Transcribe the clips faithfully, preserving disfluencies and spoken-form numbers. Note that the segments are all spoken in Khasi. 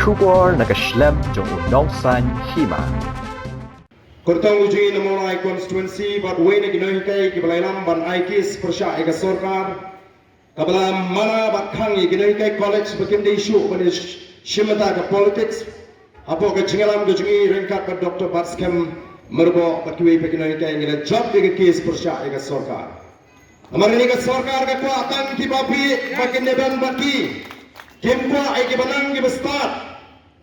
Khubor na ka shlem jong u nongsan hima. Kyrtong u jingim na Mawlai constituency bad wei na ki nonghikai kiba la ïalam ban ai case pyrshah ïa ka sorkar kaba la mana bad khang ïa ki nonghikai college ba kim dei shuh ban ïa sh- shim bynta ka politics. Hapoh ka jingïalam ka jong ngi ryngkat bad Doctor Batskhem Myrboh bad kiwei pat ki nonghikai ngi la jop ïa ka case pyrshah ïa ka sorkar. Namar ïa ka sorkar ka kwah tang kiba bieit ba kin ïa ban bad ki. Kim kwah ïa kiba nang kiba stad.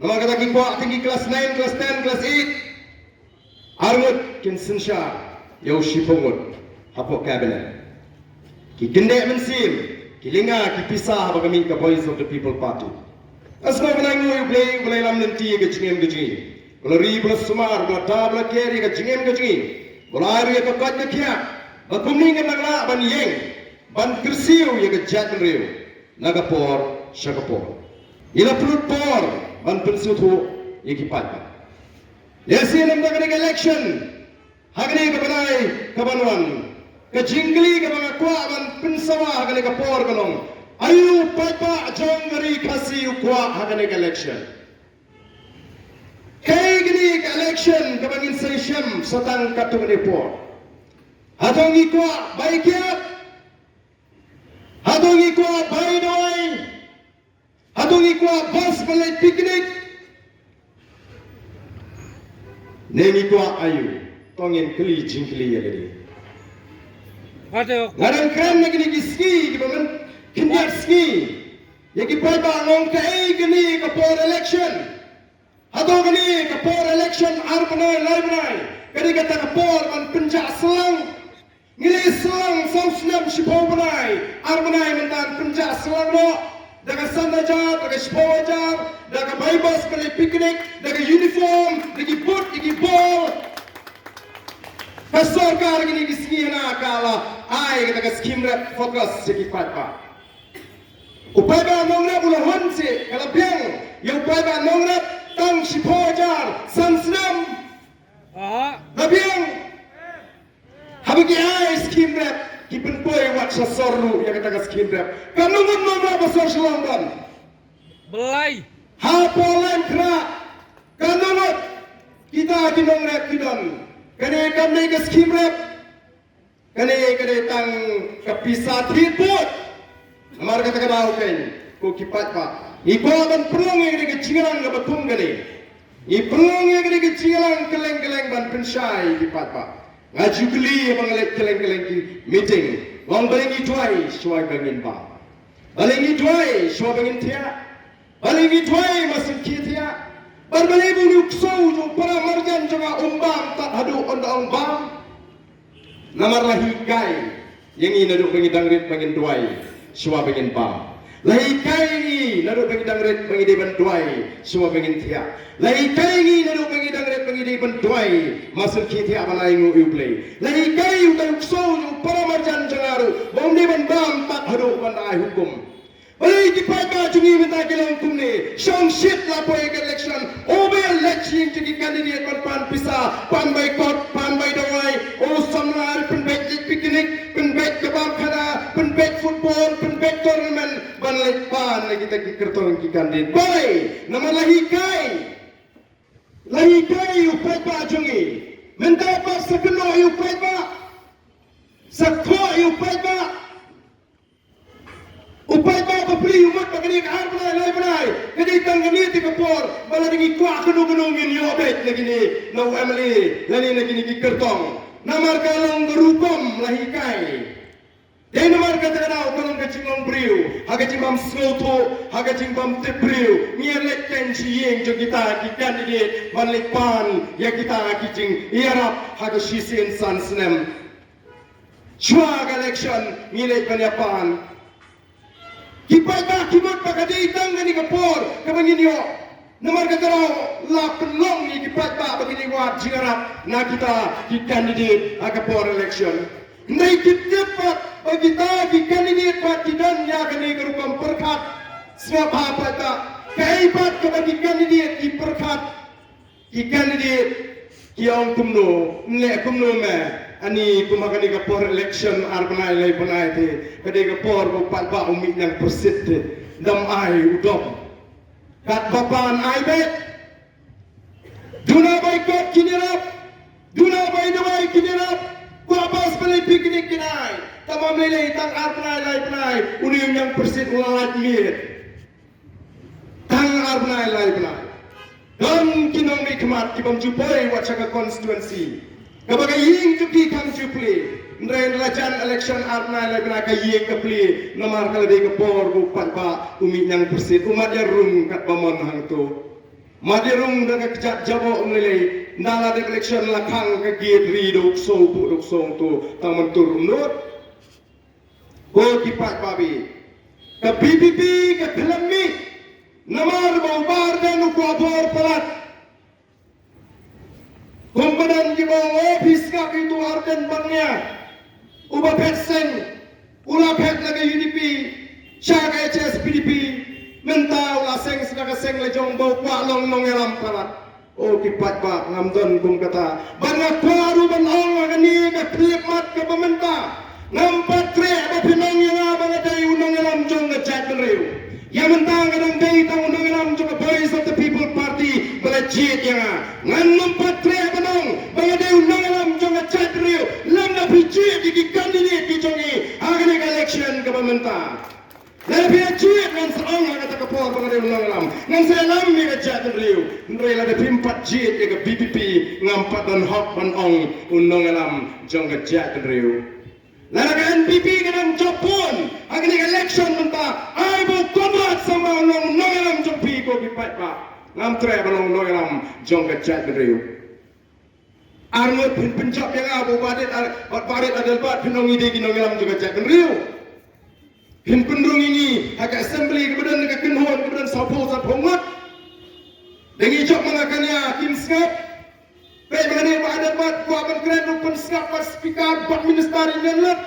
Namar kata ki kwah tang ki class nine, class ten, class eight. Arngut kin synshar ïa u shiphew ngut hapoh cabinet. Ki kyndit mynsiem, ki lynga, ki pisa haba ka mih ka Voice of the People Party. Nga sngewbha ban ai nguh ïa U Blei uba la ïalam lynti ïa ka jingim ka jong ngi. Ba la ri, ba la sumar, ba la da, ba la ker ïa ka jingim ka jong ngi. Ba la ai ruh ïa ka koit ka khiah ba kumne ngin nang lah ban ïeng ban kyrsiew ïa ka jaitbynriew na ka por sha ka por. Ngi la pynlut por ban pynsngewthuh ïa ki paidbah. Lehse namar kane ka election ha kane ka bnai ka ban wan, ka jingkylli kaba nga kwah ban pynsawa ha kane ka por ka long, aïu paidbah jong ka ri Khasi u kwah ha kane ka election? Kaei kane ka election kaba ngin sa ïashem sa tang katto katne por? Hato ngi kwah bai kiad? Hato ngi kwah bai dawai? Hato ngi kwah bus ban leit picnic? Ne ngi kwah aïu? To ngin kylli jingkylli ïa lade. Hato nga dang kren na kine ki sngi kiba mynkhyndiat sngi ïa ki paidbah, long kaei kane ka por election? Hato kane ka por election ar bnai lai bnai ka dei kata ka por ban pynjah slang? Ngi la slang saw snem shiphew bnai, ar bnai mynta pynjah slang noh. Da ka san hajar, da ka shiphew hajar, da ka bai bus ban leit picnic, da ka uniform, da ki boot, da ki bol. Ka sorkar kine ki sngi hana ka la ai kata ka scheme rep focus sha ki paidbah. U paidbah nongrep u la hun seh, ka la biang ïa u paidbah nongrep tang shiphew hajar san snem. Aha. La biang. Haba ki ai scheme rep, ki pynpoi wat sha sor ruh ïa kata ka scheme rep. Katno ngut nongrep ba sor Shillong don? Blei. Hapoh Laitumkhrah katno ngut kita ki nongrep ki don? Kane kam dei ka scheme rep. Kane ka dei tang ka pisa thied bud. Namar kata ka daw kein, ko ki paidbah, ngi kwah ban pynlong ïa kane ka jingïalang kaba kum kane. Ngi pynlong ïa kane ka jingïalang kylleng kylleng ban pynshai ïa ki paidbah. Nga ju kylli ïa ba nga leit kylleng kylleng ki meeting, nga ong balei ngi duwai shuwa ba ngin bam? Balei ngi duwai shuwa ba ngin thiah? Balei ngi duwai masan ki thiah? Bad balei ba une u ksew jong u para marjan jong nga um bam tad haduh un da ong bam? Namar la hikai ïa ngi naduh ba ngi dang rit ba ngin duwai shuwa ba ngin bam. La hikai ïa ngi naduh ba ngi dang rit ba ngi dei ban duwai shuwa ba ngin thiah. La hikai ïa ngi naduh ba ngi dang rit ba ngi dei ban duwai masan ki thiah ban ai nguh ïa U Blei. La hikai ïa utai u ksew jong u para marjan jong nga ruh ba um dei ban bam tad haduh ban da ai hukum. Balei ki paidbah jong ngi mynta ki long kumne? Shong shit la poi ka election. O ba ïa leit sha ïing jong ki candidate ban pan pisa, pan bai kot, pan bai dawai. O samla, pynbeit leit picnic, pynbeit kebab khana, pynbeit football, pynbeit tournament ban leit pan na kita ki kyrtong ki candidate. Balei? Namar la hikai. La hikai ïa u paidbah jong ngi. Mynta pat sa kynnoh ïa u paidbah, sa khoh ïa u paidbah. U paidbah ba plie u mut ba kane ka ar bnai lai bnai ka dei tang kane te ka por ba lada ngi kwah kano kano ngin ïoh beit na kine, na u M L A lane na kine ki kyrtong. Namar ka long ka rukom la hikai. Dei namar kata ka daw ka long ka jinglong briew ha ka jingbym sngewthuh, ha ka jingbym tip briew, ngi ïa leit keiñ sha ïing jong kita ki candidate ban leit pan ïa kita ki jingïarap ha ka shisien san snem. Shuwa ka election ngi leit ban ïa pan. Ki paidbah ki mut ba ka dei tang kane ka por kaba ngin ïoh. Namar kata ruh la pynlong ïa ki paidbah ba kin ïa wad jingïarap na kita ki candidate ha ka por election. Hynrei ki tip pat ba kita ki candidate pat ki don ïa kane ka rukom pyrkhat. Sngap ha paidbah, kaei pat kaba ki candidate ki pyrkhat. Ki candidate ki ong kumno, ym leh kumno me. Ani kum ha kane ka por election ar bnai lai bnai te, ka dei ka por ba u paidbah u mih nang pyrshit te. Dam ai u dom. Katba pan ai beit. Duna bai kot kin ïarap. Duna bai dawai kin ïarap. Kwah bas balei picnic kin ai. Tang mam lei lei tang ar bnai lai bnai. Une u ñiangpyrsit u la lait miet. Tang ar bnai lai bnai. Don ki nongmihkhmat ki bym ju poi wat sha ka constituency. Kaba ka ïing jong ki kam ju plie. Hynrei la jan election ar bnai lai bnai ka ïing ka plie. Namar ka la dei ka por ba u paidbah u mih ñiangpyrsit u mat ïa rung katba mon hangto. Mat ïa rung da ka kjat jaboh ym lei lei. Ynda la dep election la khang ka gate ri da u ksew buh da u ksew hangto. Tang mynta ruh ym nud. Ko ki paidbah, ka VPP ka khlem mih namar ba u Bah Ardent u kwah bor palat. Kum ba don kiba ong, o phi sngap ïa uto u Ardent Bania, uba phet seng, u la phet na ka UDP sha ka HSPDP, mynta u la seng sha ka seng la jong ba u kwah long nongïalam palat. O ki paidbah, ngam don kum kata. Bad nga kwah ruh ban ong ha kane ka khyllipmat kaba mynta, ngam pat treh ba phin ong ïa nga ba nga dei u nongïalam jong ka jaitbynriew. Ïa mynta nga dang dei tang u nongïalam jong ka Voice of the People Party ba la jied ïa nga. Ngan ym pat treh ban ong ba nga dei u nongïalam jong ka jaitbynriew lymda phi jied ïa ki candidate ki jong ngi ha kane ka election kaba mynta. Lada phi la jied ngan sa ong ha kata ka por ba nga dei u nongïalam, ngan sa ïalam ïa ka jaitbynriew. Hynrei lada phim pat jied ïa ka VPP, ngam pat don hok ban ong u nongïalam jong ka jaitbynriew. Lada ka NPP ka dang jop bun ha kane ka election mynta, ai ba u Conrad Sangma u long u nongïalam jong phi ko ki paidbah. Ngam treh ban ong u nongïalam jong ka jaitbynriew. Ar ngut phin pynjop ïa nga bad Bah Ardent, bad Bah Ardent Adelbert, phin ong ngi dei ki nongïalam jong ka jaitbynriew. Phin pynrung ïa ngi ha ka assembly kaba don ka kynhun kaba don sawphew sanphew ngut. Da ngi jop ma nga kane kim sngap. Peit ma nga ne Bah Adelbert kwah ban kren ruh pynsngap bad speaker bad minister ïa ngi lut.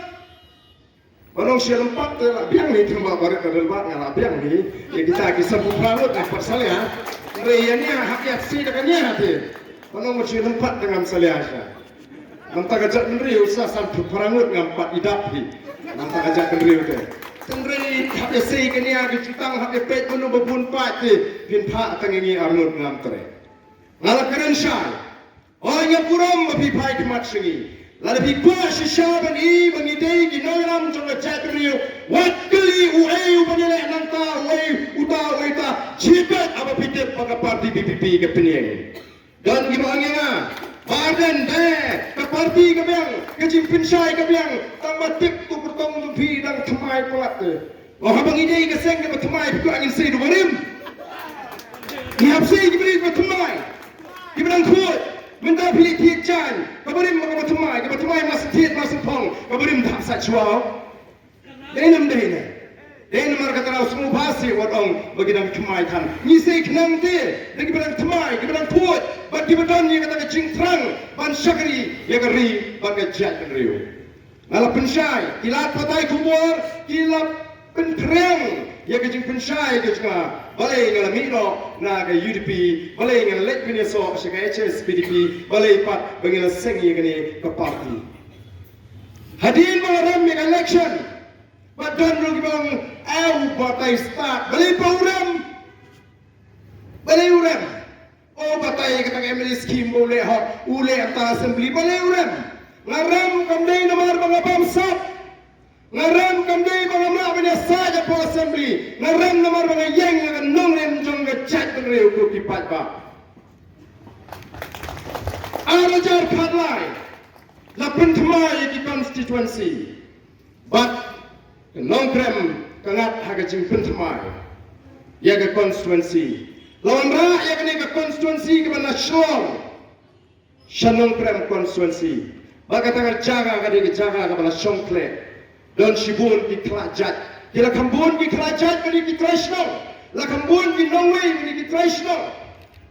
Ban ong shi lympat te la biang hi, tang Bah Ardent Adelbert nga la biang hi. Ïa kita ki sanphew phra ngut nga pat salia. Hynrei ïa nia hap ïa shi da ka nia te. Ban ong shi lympat te ngam salia sha. Nangta ka jaitbynriew sa sanphew phra ngut ngam pat ïadap hi. Nangta ka jaitbynriew te. Hynrei hap ïa shi ka nia ka jutang hap ïa peit mano ba bun pat te. Phin phah tang ïa ngi ar ngut ngam treh. Nga la kren shai. Hooid nga burom ba phi phai khmat sha ngi. Lada phi kwah shisha ban i ba ngi dei ki nongïalam jong ka jaitbynriew, wat kylli uei uban ïaleh nangta, uei uta, uei uta. Jied beit haba phi tip ba ka party VPP ka pynïeng. Don kiba ong ïa nga, Bah Ardent, eh, ka party ka biang, ka jingpynshai ka biang, tang ba tip tu kyrtong jong phi dang thymmai palat te. Ong haba ngi dei ka seng kaba thymmai, phi kwah ngin sei da barim? Ngi hap sei ki briew kiba thymmai, kiba dang khuid. Mynta phi leit thied jaiñ, ka barim kaba thymmai, kaba thymmai mar syn thied mar syn phong, ka barim da hap sait shuwa. Dei ne ym dei ne? Dei namar kata nga sngewbha seh wat ong ba ki dang thymmai than. Ngi sei khnang te da kiba dang thymmai, kiba dang khuid, bad kiba don ïa kata ka jingthrang ban shakri ïa ka ri bad ka jaitbynriew. Nga la pynshai, ki la pathai khubor, ki la pynphriang ïa ka jingpynshai ka jong nga. Balei nga la mih noh na ka UDP, balei nga la leit pynïasoh sha ka HSPDP, balei pat ba nga la seng ïa kane ka party. Hadien ba nga rem ïa ka election, ba don ruh kiba ong, eh, u batai stad, balei ba u rem? Balei u rem? O batai kata ka MLA scheme ba u leh hok, u leh ha assembly, balei u rem? Nga rem kam dei namar ba nga bamsap. Nga rem kam dei ba ngam lah ban ïasaid hapoh assembly. Nga rem namar ba nga ïeng ïa ka nongrim jong ka jaitbynriew ko ki paidbah. Ar hajar khatlai la pynthymmai ïa ki constituency. Bad ka Nongkrem ka ngat ha ka jingpynthymmai ïa ka constituency. La wanrah ïa kane ka constituency kaba na Shillong sha Nongkrem constituency. Bad kata ka jaka ka dei ka jaka kaba la shong khleh. Don shibun ki khlad jait. Ki la kham bun ki khlad jait ba dei ki trai shnong. La kham bun ki nongwei ba dei ki trai shnong.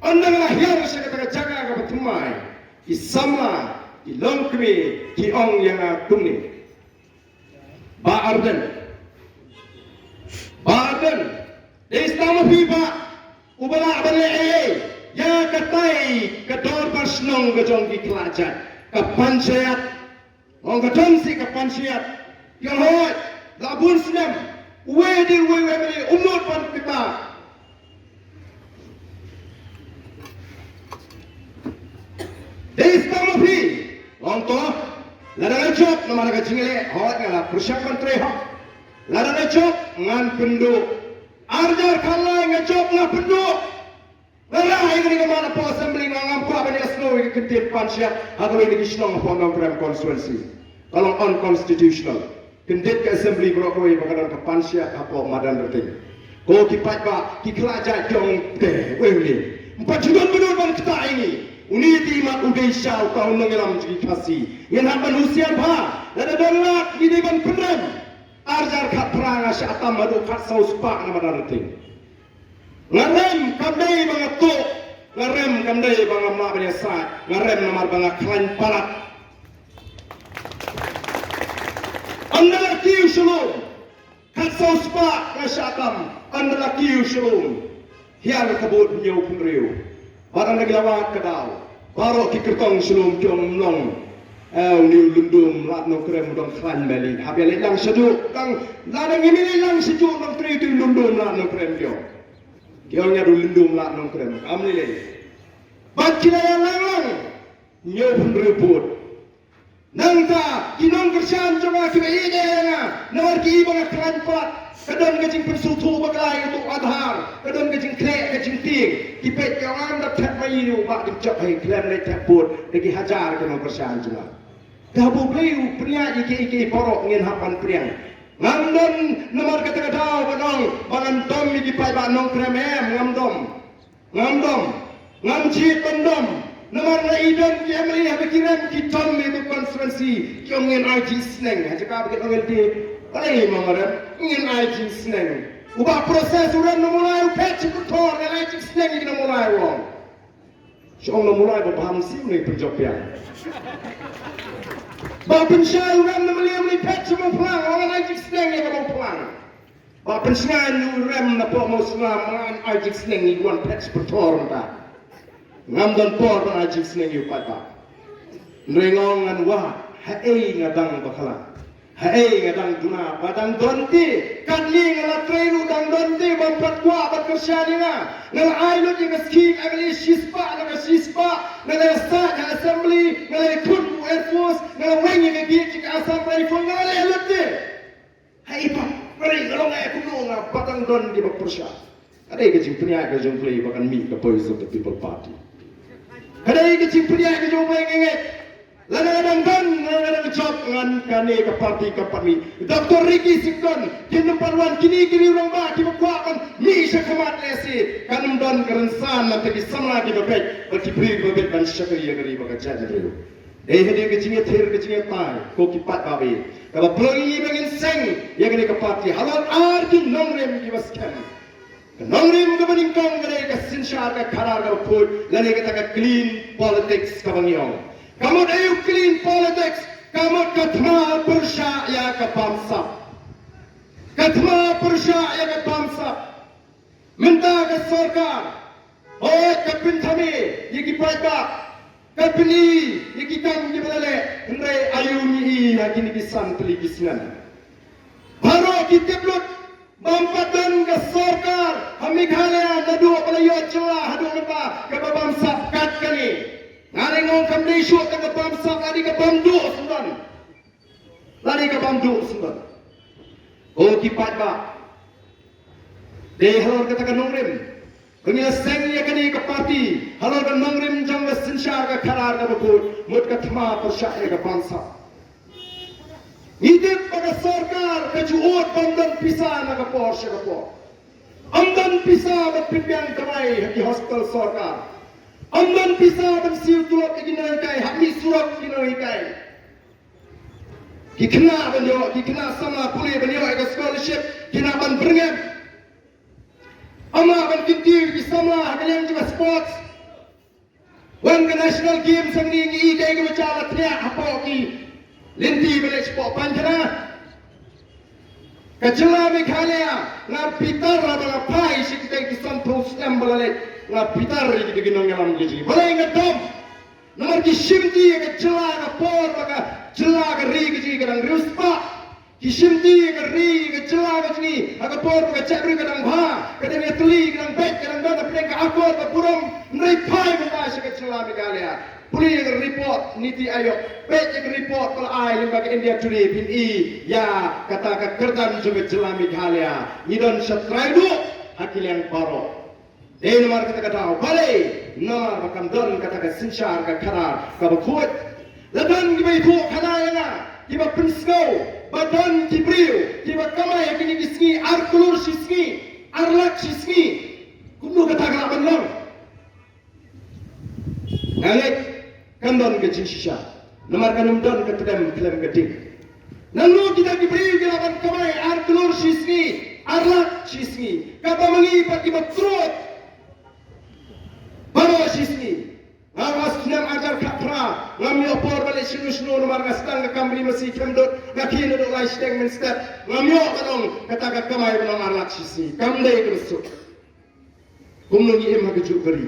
Ynda nga la hiar sha kata ka jaka kaba thymmai, ki samla, ki longkmie ki ong ïa nga kumne. Bah Ardent. Bah Ardent. Dei sdang ma phi bah uba lah ban leh ei ei ïa katai ka dorbar shnong ka jong ki khlad jait, ka panchayat. Ong ka don seh ka panchayat. Ki ong hooid, la bun snem uwei dei uwei u MLA um nud ban kata. jop namar ka jingleh hok nga la pyrshang ban trei hok. Lada nga jop ngan pynduh. Ar hajar khatlai nga jop nga pynduh. Nga rah ïa kane ka mat hapoh assembly, nga ngam kwah ban ïasnoh ïa ka kyntien pan shiah ha kawei na ki shnong hapoh Nongkrem constituency. Ka long unconstitutional. Kyntien ka assembly baroh kawei ba ka don ka pan shiah hapoh madan Ryteng. Ko ki paidbah, ki khlajait ki ong te, wei une. Ym pat ju don ba don ban ktah ïa ngi. Une te i mat u dei sha uta u nongïalam jong ki Khasi. Ngin hap ban husiar bha. Lada don lad ngi dei ban pynrem. Ar hajar khatphra nga shah tam haduh khatsaw spah na madan Ryteng. Nga rem kam dei ba nga tuh, nga rem kam dei ba nga mlah ban ïasaid, nga rem namar ba nga khlaiñ palat. Ynda la kiew sha lum, khatsaw spah nga shah tam, ynda la kiew sha lum. Hiar ka bud hynñiew phew hynriew. Bad ynda ki la wad ka daw, baroh ki kyrtong sha lum ki ong ym long. Eh, une u lyndum lad Nongkrem u dang khlaiñ mali. Hap ïa leit lang shaduh, dang, lada ngim leit lang shaduh Nongkrem, u lyndum lad Nongkrem ki ong. Ki ong ïa u lyndum lad Nongkrem. Kam lei lei. Bad ki la ïalang lang. Hynñiew phew hynriew vote. Nangta ki nongkyrshan jong nga kiba ïeit ïa nga, namar ki i ba nga khlaiñ palat. Ka don ka jingpynsngewthuh bakla ïa uto u Aadhaar, ka don ka jingkhleh ka jingtieng. Ki peit ki ong ngam da thep ma ïa u Bah Ding Jop, hei khlem leit thep vote da ki hajar ki nongkyrshan jong nga. Te haba U Blei u pynïaid ïa kiei kiei baroh ngin hap ban pdiang. Ngam don namar kata ka daw ban ong ba ngan dom ïa ki paidbah Nongkrem, em, ngam dom. Ngam dom. Ngam jied ban dom. Namar nga i don ki M L A haba ki rem ki dom ïa ka constituency. Ki ong ngin ai jingsneng. Ha jaka ba ki ong ïa lade, balei ma nga rem? Ngin ai jingsneng. U Bah Proses u rem na Mawlai, u phet sha Pyrthor, ngin ai jingsneng ïa ki na Mawlai, u ong. Shu ong na Mawlai ba bam siew ne pynjop biang. Bah Pynshai u rem na Mylliem, u phet sha Mawphlang, u ong ngin ai jingsneng ïa ka Mawphlang. Bah Pynshngaiñ u rem na Pohmawsynram, u ong ngin ai jingsneng ïa ki wan phet sha Pyrthor mynta. Ngam don por ban ai jingsneng ïa u paidbah. Hynrei nga ong ngan wad, haei nga dang bakla. Haei nga dang duna, ba dang don te. Katne nga la trei ruh dang don te, bym pat kwah ban kyrshan ïa nga. Nga la ai lut ïa ka skim M L A shispah na ka shispah, nga la said ha assembly, nga la ïakhun u Air Force, nga la weng ïa ka gate jong ka Assam Rifle, nga la leh lut te. Haei pat, hynrei nga long ïa kumno nga ba dang don kiba pyrshah. Ka dei ka jingpynïaid ka jong U Blei ba kan mih ka Voice of the People Party. Ka dei ka jingpynïaid ka jong U Blei, nga ngeit. Lada nga dang don, lada nga dang jop ngan, kane ka party kam pat mih. Doctor Ricky Syngkon, kin ym pat wan, kine ki riew rangbah kiba kwah ban mih sha khmat lehse, kan ym don ka rynsan na ka bynta ki samla kiba beit bad ki briew kiba beit ban shakri ïa ka ri bad ka jaitbynriew. Dei hadien ka jingïathir ka jingïatai, ko ki paidbah, kaba pynlong ïa ngi ba ngin seng ïa kane ka party halor ar ki nongrim kiba skhem. Ka nongrim kaba nyngkong ka dei ka synshar ka khadar kaba khuid, lane kata ka clean politics kaba ngi ong. Ka mut aïu clean politics? Ka mut ka thma pyrshah ïa ka bamsap. Ka thma pyrshah ïa ka bamsap. Mynta ka sorkar, hooid ka pynthame ïa ki paidbah, ka pyni ïa ki kam kiba la leh, hynrei aïu ngi i ha kine ki san tylli ki snem? Baroh ki tip lut, bym pat don ka sorkar ha Meghalaya naduh ba la ïoh jylla haduh mynta kaba bamsap kat kane. Nga ong kam dei shuh tang ka bamsap, la dei ka bamduh syndon. La dei ka bamduh syndon. Ko ki paidbah, dei halor kata ka nongrim ba ngi la seng ïa kane ka party, halor ka nongrim jong ka synshar ka khadar kaba khuid, mut ka thma pyrshah ïa ka bamsap. Ngi tip ba ka sorkar ka ju ud bym don pisa na ka por sha ka por. Ym don pisa ban pynbiang dawai ha ki hospital sorkar. Ym don pisa ban siew tulop ïa ki nonghikai, hap mih surok ki nonghikai. Ki khynnah ban ïoh, ki khynnah samla pule ban ïoh ïa ka scholarship, ki khynnah ban byrngem. Ym lah ban kyntiew ïa ki samla ha ka liang jong ka sports. Wan ka National Games hangne ngi i kaei kaba jia, la thiah hapoh ki lynti ba leit shapoh pynthara. Ka jylla Meghalaya, nga bitar haba nga phai sha kita ki sanphew snem ba la leit, nga bitar ïa kita ki nongïalam ka jong ngi. Balei nga dom? Namar ki shimti ïa ka jylla ha ka por ba ka jylla ka ri ka jong ngi ka dang riewspah. Ki shimti ïa ka ri, ïa ka jylla ka jong ngi ha ka por ba ka jaitbynriew ka dang bha, ka dang ïatylli, ka dang beit, ka dang don hapdeng ka akor ka burom. Hynrei phai mynta sha ka Jylla Meghalaya. Pule ïa ka report NITI Aayog, peit ïa ka report ba la ai lyngba ka India Today, phin i ïa kata ka kyrdan jong ka jylla Meghalaya. Ngi don sha trai duh ha ki liang baroh. Dei namar kata ka daw, balei? Namar ba kam don kata ka synshar ka khadar kaba khuid. La don kiba ïathuh khana ïa nga, kiba pynsngew ba don ki briew kiba kamai ha kine ki sngi ar klur shi sngi, ar lak shi sngi. Kumno kata ka lah ban long? Nga ngeit kan don ka jingshisha, namar kan ym don ka tdem khlem ka ding. Nangno kita ki briew ki lah ban kamai ar klur shi sngi, ar lak shi sngi? Kaba ma ngi pat kiba trud baroh shi sngi. Nga, nga snem hajar khatphra ngam ïoh por ban leit shano shano namar nga sdang ka kam ri masi khlem dud, nga khie naduh lai shiteng mynstep. Ngam ïoh ban ong kata ka kamai ban ong ar lak shi sngi. Kam dei kaba suk. Kumno ngi im ha kajuh ka ri?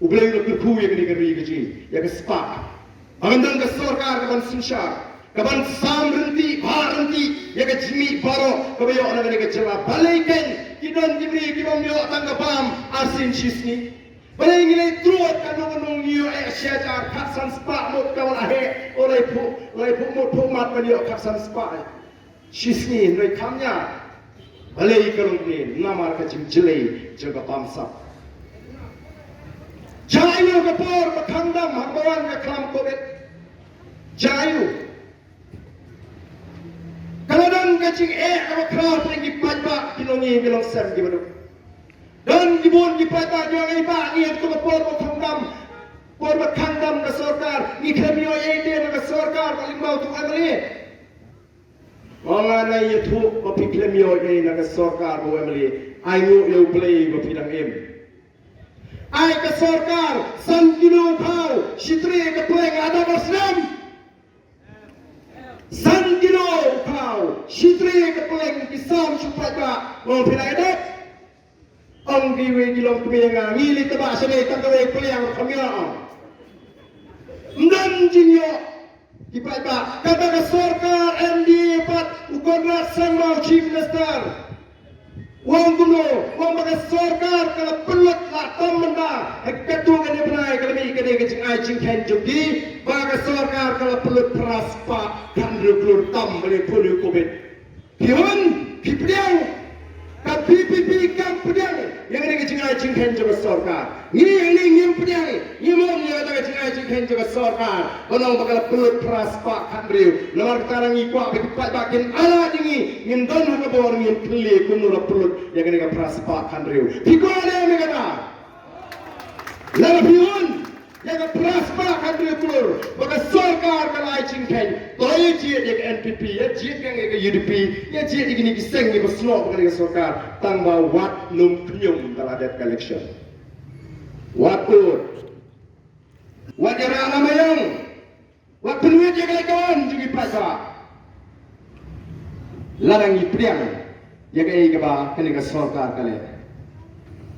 U Blei u la kyrkhu ïa kane ka ri ka jong ngi, ïa ka spah. Ba kan don ka sorkar kaban synshar, kaban sam ryntih, bah ryntih ïa ka jingmih baroh kaba ïoh na kane ka jylla. Balei kan ki don ki briew kibym ïoh tang ka bam arsien shisngi? Balei ngi leit trud kano kano ngi ïoh eh shi hajar, khatsan spah mut ka la heh, u laiphew, laiphew mut phew mat ban ïoh khatsan spah shisngi, hynrei kham ïa. Balei ka long kumne? Namar ka jingjlei jong ka bamsap. Jia aiu ka por ba khang dam haba wan ka khlam covid? Jia aiu? Ka la don ka jingeh kaba khraw pyrshah ki paidbah, ki longïing ki longsem kiba duk. Don ki bun ki paidbah ki ong, "Ei bah, ngi ha kato ka por ba khang dam, por ba khang dam ka sorkar, ngi khlem ïoh ei ei na ka sorkar, ka lyngba uto u M L A." Ong, nga ïathuh ba phi khlem ïoh ei na ka sorkar bad u M L A, ainguh ïa U Blei ba phi dang im. Ai ka sorkar san kilo phaw shi tre ka pleng, la dap ar snem. San kilo phaw shi tre ka pleng, ki sam shu paidbah, ong phi la dap. Ong kiwei ki longkmie ïa nga, ngi leit tbak shane tang kawei pliang kham ïoh. Ym don jingïoh. Ki paidbah, kata ka sorkar M D A pat, u Conrad Sangma u Chief Minister, u ong kumno? U ong ba ka sorkar ka la pynlut la tam mynta ha katto katne bnai ka la mih kane ka jingai jingkheiñ jong ki, ba ka sorkar ka la pynlut phra spah khathynriew klur tam ba la pynlut covid. Phi hun, phi pdiang. Ka V P P kam pdiang ïa kane ka jingai jingkheiñ jong ka sorkar. Ngi hangne ngim pdiang, ngim hun ïa kata ka jingai jingkheiñ jong ka sorkar. Ban ong ba ka la pynlut phra spah khathynriew. Namar kata ngi kwah ba ki paidbah kin ïa ngi, ngin don ha ka bor, ngin plie kumno la pynlut ïa kane ka phra spah khathynriew. Phi kwah ne em ïa kata? Lada phi hun ïa ka phra spah khathynriew klur ba ka sorkar ka la ai jingkheiñ, to ïa jied ïa ka N P P, ïa jied ïa ka U D P, ïa jied ïa kine ki seng kiba snoh ba kane ka sorkar, tang ba wat nym khñium da la dep ka election. Wat ud. Wat ïarap na ma ïong. Wat pynwit ïa ka leit ka wan jong ki paidbah. Lada ngi pdiang ïa kaei kaba kane ka sorkar ka leh.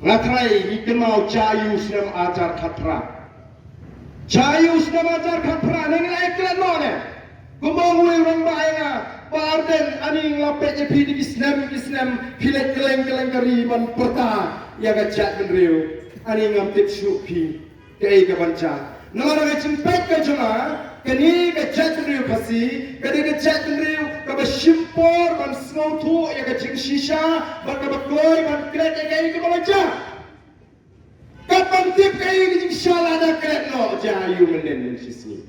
Nga trai ngi kynmaw jia aiu snem arhajar khatphra. Jia aiu snem arhajar khatphra, ne ngi la ïa klet noh ne? Kumba ong uwei u rangbah ïa nga, Bah Ardent, ani nga la peit ïa phi da ki snem ki snem, phi leit kylleng kylleng ka ri ban pyrta ïa ka jaitbynriew. Ani ngam tip shuh phi. Kaei kaban jia? Namar ka jingpeit ka jong nga, kane ka jaitbynriew Khasi ka dei ka jaitbynriew kaba shim por ban sngewthuh ïa ka jingshisha bad kaba kloi ban klet ïa kaei kaba la jia. Kat ban tip kaei ka jingshisha lada klet noh, jia aiu mynnin mynshisngi?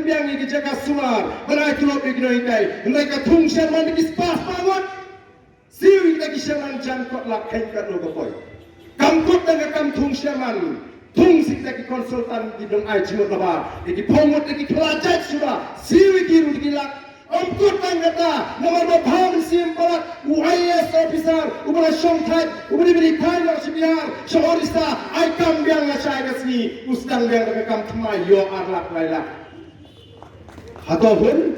biang ïa ki jaka sumar ban ai tulop ïa ki nonghikai. Hynrei ka thung sherman da ki spah spah ngut. Siew ïa kita ki sherman jan kot lak kheiñ katno ka poi. Kam kut tang ka kam thung sherman. Thung sha kita ki consultant ki nongai jingmut nabar. Ïa ki phew ngut ïa ki khlajait suda. Siew ïa ki ruh da ki lak. Ym kut tang kata, namar ba bha mynsiem palat, u I A S officer, uba la shong thait, uba dei ba dei thaiñ noh sha Bihar, sha Orissa, ai kam biang lashai ka sngi, u sdang biang da ka kam thymmai ïoh ar lak lai lak. Hato hun,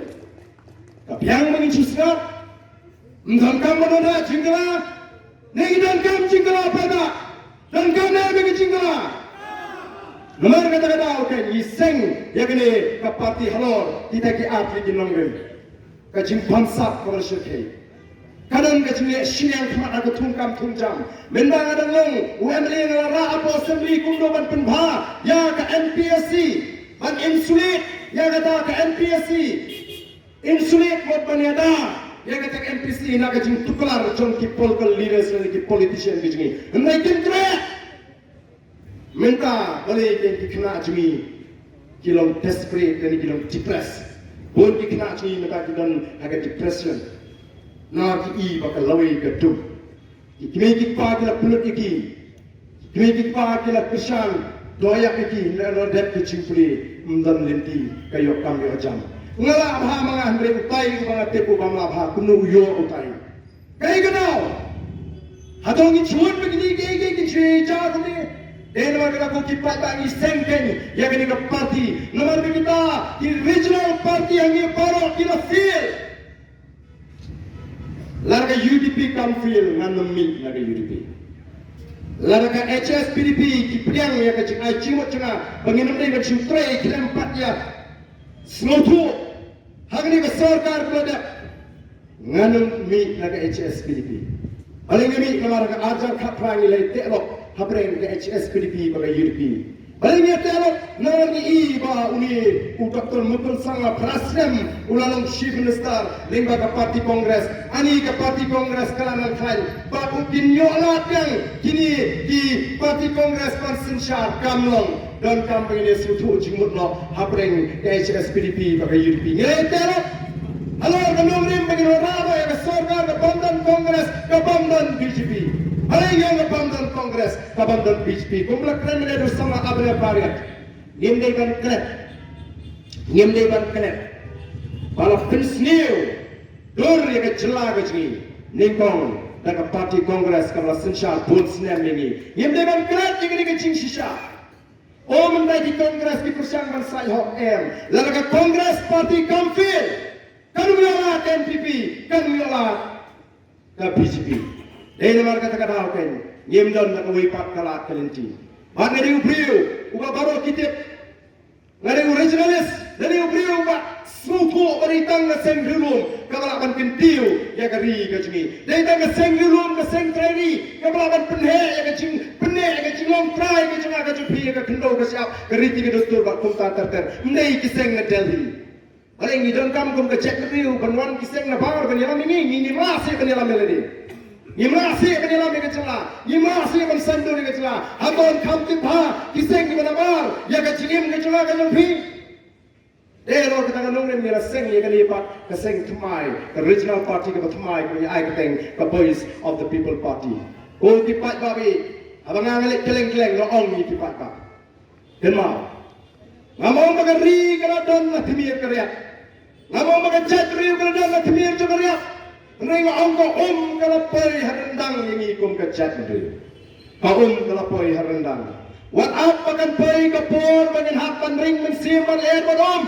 ka biang ba ngin shu sngap, ym donkam ban don ha jingkylla, ne ngi donkam jingkylla paidbah. Donkam ne em ïa ka jingkylla? Namar kata ka daw kein ngi seng ïa kane ka party halor kita ki ar tylli ki nongrim. Ka jingbamsap kaba la shyrkhei. Ka don ka jingleh shiliang khmat ha ka thungkam thungjam. Mynba nga dang long u M L A nga la rah hapoh assembly kumno ban pynbha ïa ka M P S C, ban insulate ïa kata ka M P S C. Insulate mut ban ïada ïa kata ka M P S C na ka jingtuklar jong ki political leaders lane ki politician ki jong ngi. Hynrei kim treh. Mynta balei kein ki khynnah jong ngi ki long desperate lane ki long depressed. Bun ki khynnah jong ngi mynta ki don ha ka depression. Na ki i ba ka lawei ka dum. Ki kmie ki kpa ki la pynlut ïa ki. Ki kmie ki kpa ki la kyrshan dohnud ïa ki, hynrei la dep ka jingpule, ym don lynti ka ïoh kam ïoh jam. Nga lah bha ma nga, hynrei utai uba nga tip u bym lah bha, kumno u ïoh utai? Kaei ka daw? Hato ngi shu wan ba kine kiei kiei ki jia kumne? Dei namar kata ko ki paidbah ngi seng kein ïa kane ka party. Namar ba kita ki regional party hangne baroh ki la fail. Lada ka U D P kam fail, ngan ym mih na ka U D P. Lada ka H S P D P ki pdiang ïa ka jingai jingmut jong nga ba ngin ym dei ban shu trei khlem pat ïa sngewthuh ha kane ka sorkar ba dep, ngan ym mih na ka H S P D P. Balei nga mih? Namar ka arhajar khatphra ngi la ïateh lok hapdeng ka H S P D P bad ka U D P. Balei ngi ïateh lok? Namar ngi i ba une u Doctor Mukul Sangma phra snem u la long Chief Minister lyngba ka party Congress. Ani ka party Congress ka la nang khlaiñ bad u kin ïoh lad biang kine ki party Congress ban synshar, kam long. Donkam ba ngin ïasngewthuh jingmut noh hapdeng ka H S P D P bad ka U D P. Ngi la ïateh lok halor ka nongrim ba ngin wanrah noh ïa ka sorkar ka bym don Congress, ka bym don B J P. Balei ngi ong ka bym don Congress, ka bym don B J P? Kumba la kren mynne u samla Abner Bariat, ngim dei ban klet, ngim dei ban klet ba la pynsniew dur ïa ka jylla ka jong ngi nyngkong da ka party Congress kaba la synshar bun snem ïa ngi. Ngim dei ban klet ïa kane ka jingshisha. O, mynta ki Congress ki pyrshang ban said hok, em. Lada ka Congress party kam fail, kan ym ïoh lad ka N P P, kan ym ïoh lad ka B J P. Dei namar kata ka daw kein ngim don da kawei pat ka lad ka lynti. Bad nga dei u briew uba baroh ki tip. Nga dei u regionalist, nga dei u briew uba sngewthuh ba dei tang ka seng riewlum kaba lah ban kyntiew ïa ka ri ka jong ngi. Dei tang ka seng riewlum, ka seng trai ri kaba lah ban pynheh ïa ka jing, pynheh ïa ka jinglong trai ka jong nga ka jong phi, ïa ka khyndew ka shyiap, ka riti ka dustur bad kumta ter ter. Ym dei ki seng na Delhi. Balei ngi donkam kum ka jaitbynriew ban wan ki seng nabar ban ïalam ïa ngi? Ngi, ngim lah shuh ban ïalam ïa lade. Ngim lah shuh ban ïalam ïa ka jylla. Ngim lah shuh ban saiñdur ïa ka jylla. Hato ngim kham tip bha ki seng kiba nabar ïa ka jingim ka jylla ka jong phi? Dei halor kata ka nongrim ngi la seng ïa kane pat ka seng thymmai, ka regional party kaba thymmai kaba ngi ai kyrteng ka Voice of the People Party. Ko ki paidbah, haba nga nga leit kylleng kylleng nga ong ïa ki paidbah. Kynmaw. Ngam ong ba ka ri ka la don na tmier ka riat. Ngam ong ba ka jaitbynriew ka la don na tmier jong ka riat. Hynrei nga ong ka um ka la poi ha ryndang ïa ngi kum ka jaitbynriew. Ka um ka la poi ha ryndang. Wat ap ba kan poi ka por ba ngin hap ban ring mynsiem ban lyer ban um.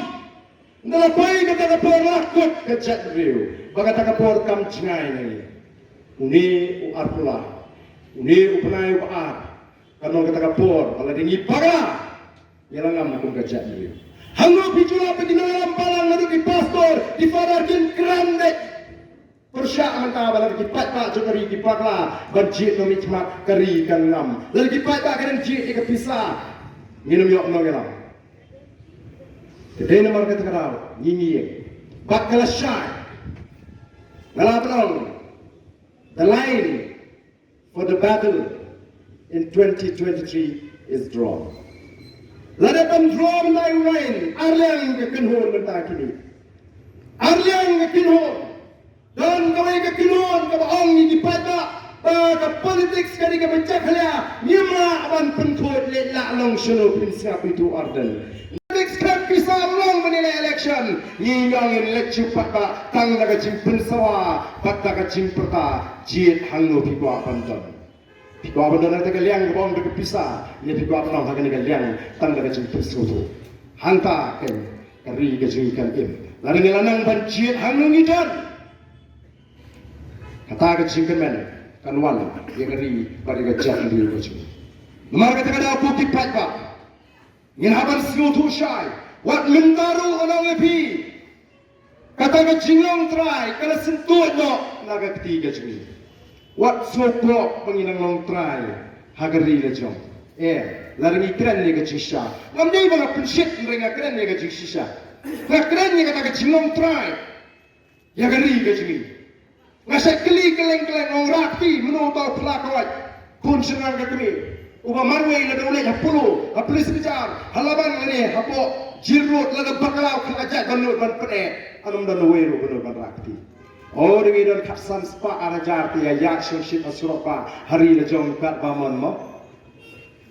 Ynda la poi kata ka por la kut ka jaitbynriew ba kata ka por kam jngai na ngi. Une u arphew lai, une u bnai uba ar, kan long kata ka por ba lada ngi bakla, ngi la ngam kum ka jaitbynriew. Hangno phi ju lap ba ki nongïalam balang naduh ki pastor, ki father kin kren beit. Pyrshah mynta ba lada ki paidbah jong ka ri ki bakla ban jied na miej khmat, ka ri kan ngam. Lada ki paidbah kan jied ïa ka pisa, ngin ym ïoh nongïalam. Te dei namar kata ka daw ngi ngi ïeng bad ka la shai. Nga la ban ong, the line for the battle in twenty twenty-three is drawn. Lada ban draw mynta u Ryan, ar liang ka kynhun mynta kine. Ar liang ka kynhun. Don kawei ka kynhun kaba ong ïa ki paidbah ba ka politics ka dei kaba jakhlia, ngim lah ban pynkhuid leit lah long shano phin sngap ïa u Ardent. Politics khlem pisa ym long ban ïaleh election. Ngi ong ngin leit sha u paidbah tang da ka jingpynsawa bad da ka jingpyrta, jied hangno phi kwah ban don. Phi kwah ban don ha kata ka liang kaba ong da ka pisa, ne phi kwah ban ong ha kane ka liang tang da ka jingpynsngewthuh. Hangta kan ka ri ka jong ngi kan im. Lada ngi la nang ban jied hangno ngi don, kata ka jingkyrmen kan wan ïa ka ri bad ïa ka jaitbynriew ka jong ngi. Namar kata ka daw ko ki paidbah, ngin hap ban sngewthuh shai. Wat mynta ruh ngan ong ïa phi, kata ka jinglong trai ka la syntuid noh na ka kti ka jong ngi. Wat sngewkwah ba ngin nang long trai ha ka ri la jong. Eh, lada ngi kren ïa ka jingshisha, ngam dei ba nga pynshit, hynrei nga kren ïa ka jingshisha. Nga kren ïa kata ka jinglong trai ïa ka ri ka jong ngi. Nga sa kylli kylleng kylleng, ong rah kti, mano uta u phla kawai, khun shynrang ka kmie uba marwei lada u leit ha Polo, ha Police Bazar, ha Labang lane hapoh Jail Road, lada bakla u khlajat ban nud ban pyneh, ym don uwei ruh ba nud ban rah kti. O, dang i don khatsan spah ar hajar te ïa ïaid shong shit ha surok ba ha ri la jong katba mon mo.